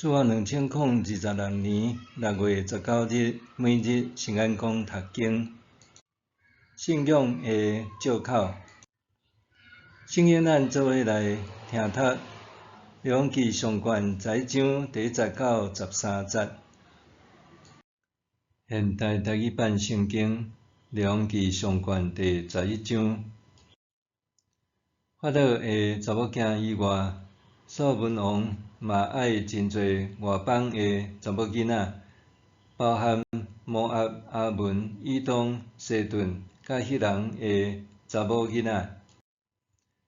主後2026年6月19日，每日聖安講讀經，信仰的藉口。聖經咱做伙來聽讀《列王紀上卷》11章第1節到13節。現代台語版聖經《列王紀上卷》第11章。法老的查某囝以外，所羅門王嘛愛真濟外邦的查某囡仔，包含摩押、亞捫、以東、西頓佮赫人的查某囡仔。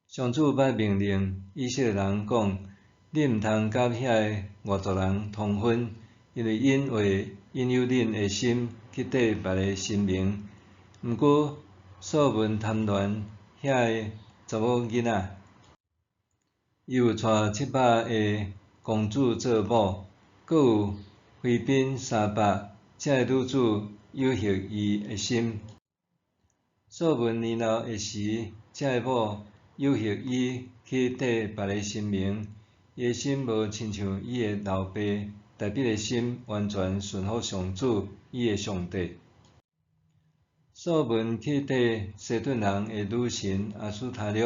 上主捌命令以色列人講：恁毋通佮遐个外族人通婚，因為𪜶會引誘恁的心去綴別个神明。毋過，所羅門貪戀遐個查某囡仔。伊有娶700个公主做某，閣有妃嬪300，這个女子誘惑伊的心。所羅門年老的時，這个某誘惑伊去綴別个神明，伊的心無親像伊的老爸大衛的心完全順服上主，伊的上帝。所羅門去綴西頓人的女神阿斯塔略，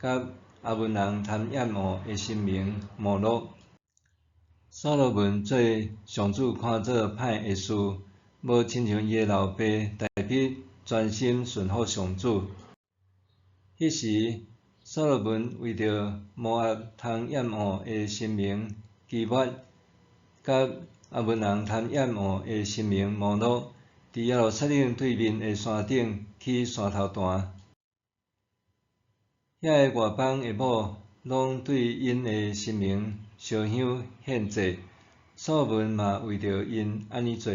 佮亞捫人貪厭惡的神明摩洛。所羅門做上主看做歹的事，無親像伊的老爸大衛專心順服上主。彼時，所羅門為著摩押通厭惡的神明基抹，佮亞捫人貪厭惡的神明摩洛，佇耶路撒冷對面的山頂起山頭壇。遐个外邦的某攏對𪜶的神明燒香獻祭，所羅門嘛為著𪜶按呢做。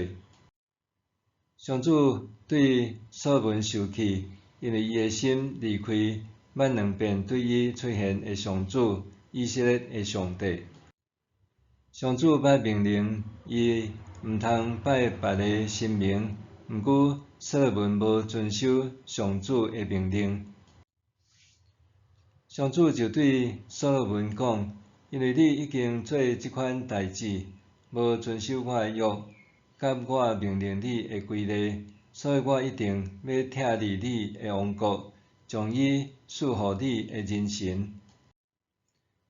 上主對所羅門受氣，因為伊的心離開捌兩遍對伊出現的上主，以色列的上帝。上主捌命令伊毋通拜別个神明，毋過所羅門無遵守上主的命令。上主就對所羅門講：因為你已經做這款代誌，無遵守我的約，佮我命令你的規例，所以我一定欲拆離你的王國，將伊賜予你的人臣。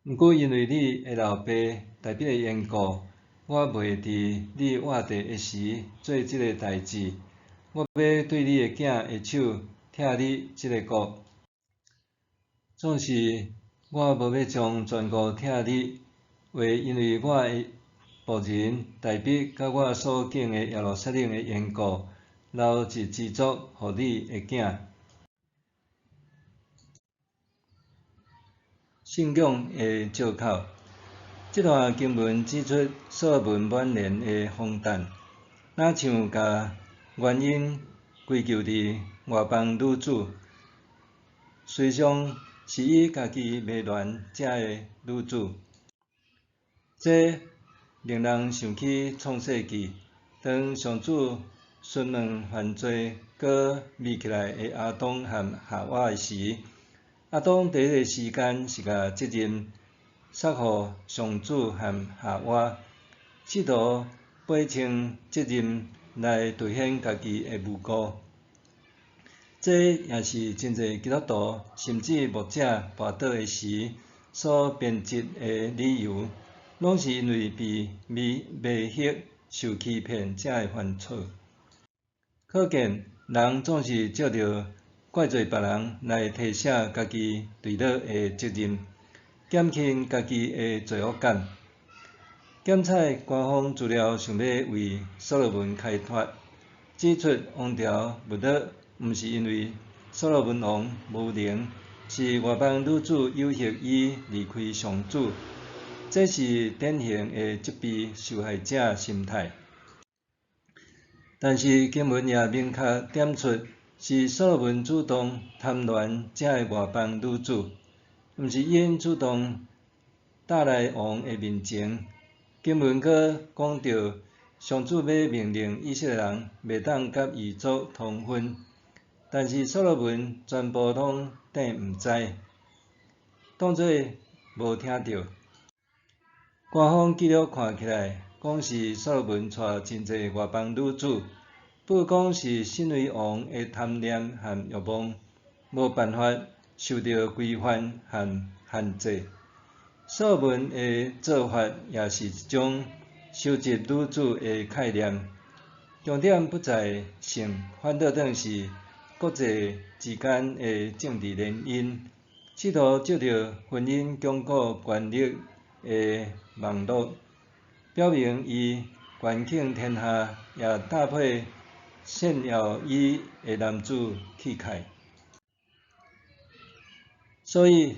毋過因為你的老爸大衛的緣故，我袂佇你活著的時做這个代誌。我欲對你的囝的手拆離這个國。總是我無欲將全國拆離，為因為我的僕人大衛佮我所揀的耶路撒冷的緣故，留一支族予你的囝。信仰的藉口，這段經文指出所羅門滿臉的荒誕，若像共原因歸咎佇外邦女子，實際上是伊家己迷戀這个女子。這令人想起創世記，當上主詢問犯罪閣匿起來的亞當和夏娃的時，亞當佇彼个時間是共責任捒予上主和夏娃，試圖擺清責任來凸顯家己的無辜。這也是真濟基督徒甚至牧者跋倒的時所編織的理由，攏是因為被迷惑、受欺騙才會犯錯。可見人總是藉著怪罪別人來推卸家己墜落的責任，減輕家己的罪惡感。檢採官方資料想欲為所羅門開脫，指出王朝沒落毋是因為所羅門王無能，是外邦女子誘惑伊離開上主。這是典型的責備受害者心態。但是經文也明確點出，是所羅門主動貪戀這个外邦女子，毋是𪜶主動帶來王的面前。經文閣講著，上主欲命令以色列人袂當佮異族通婚，但是所羅門全部攏硩毋知，當做無聽著。官方記錄看起來，講是所羅門娶真濟外邦女子，報講是身為王的貪念和欲望，無辦法受著規範和限制。所羅門的做法也是一種收集女子的概念，重點不在性，反倒轉是國際之間的政治聯姻，試圖藉著婚姻鞏固權力的網路，表明伊權傾天下，也搭配炫耀伊的男子氣概。所以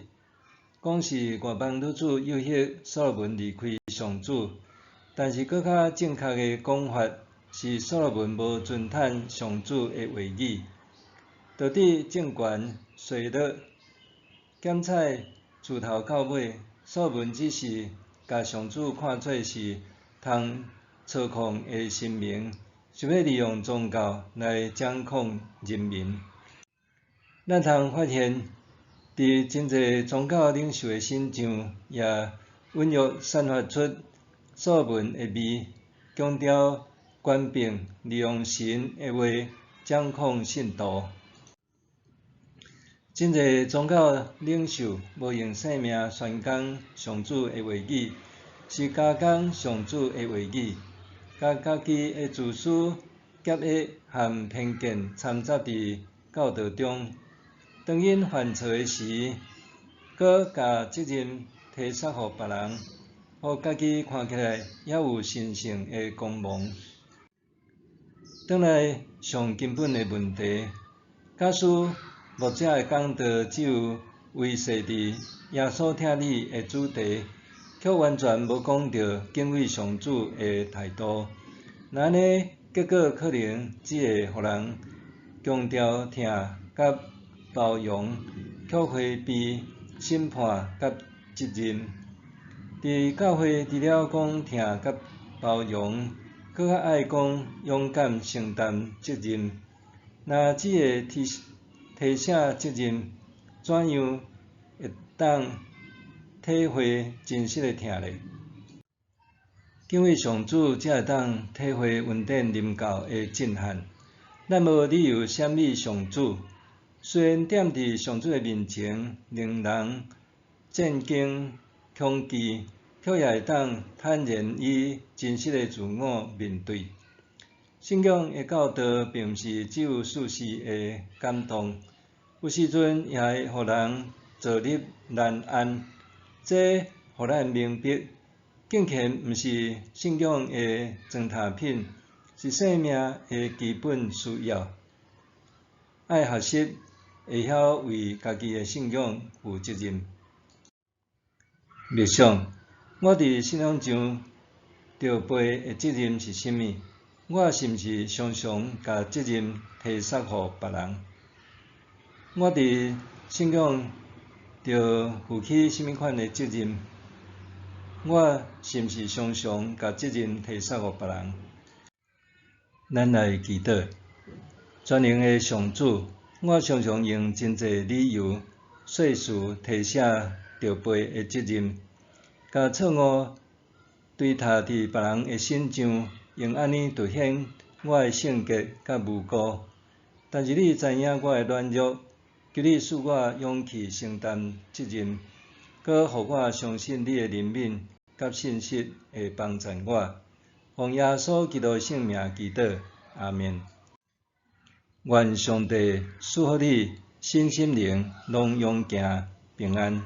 講是外邦女子誘惑所羅門離開上主，但是閣較正確的講法是所羅門無遵趁上主的話語，導致政權衰落。檢採自頭到尾，所羅門只是共上主看做是通操控的神明，想欲利用宗教來掌控人民。咱通發現，佇真濟宗教領袖的身上，也隱約散發出所羅門的味，強調權柄，利用神的話掌控信徒。真濟宗教領袖無用生命宣講上主的話語，是加工上主的話語，共家己的自私、狹隘和偏見摻雜佇教導中。當𪜶犯錯的時，閣共責任推卸予別人，予家己看起來猶有神聖的光芒。轉來上根本的問題，假使牧者的講道只有維繫佇耶穌疼你的主題，卻完全無講著敬畏上主的態度，那按呢結果可能只會予人強調疼佮包容，卻迴避審判佮責任。佇教會除了講疼佮包容，閣較愛講勇敢承擔責任。若只會推卸責任，怎樣會當體會真實的疼呢？敬畏上主，才會當體會恩典臨到的震撼。咱無理由閃避上主，雖然踮佇上主的面前令人戰驚恐懼，卻也會當坦然以真實的自我面對。信仰的教導並毋是只有事實的感動，有時陣也會予人坐立難安。這予咱明白，敬虔毋是信仰的裝塔品，是生命的基本需要。愛學習會曉為家己的信仰負責任。默想，我佇信仰上著背的責任是啥物？我是毋是常常共責任推卸予別人？我佇信仰著負起啥物款的責任？我是毋是常常共責任推卸予別人？咱來祈禱，全能的上主，我常常用真濟理由、說辭推卸著背的責任，共錯誤堆疊佇別人的身上，用按呢凸顯我的性格佮無辜。但是你知影我的軟弱，求你賜我勇氣承擔責任，閣予我相信你的憐憫佮信實會幫贊我。奉耶穌基督的聖名祈禱，阿們。願上帝賜福你，身心靈攏勇健平安。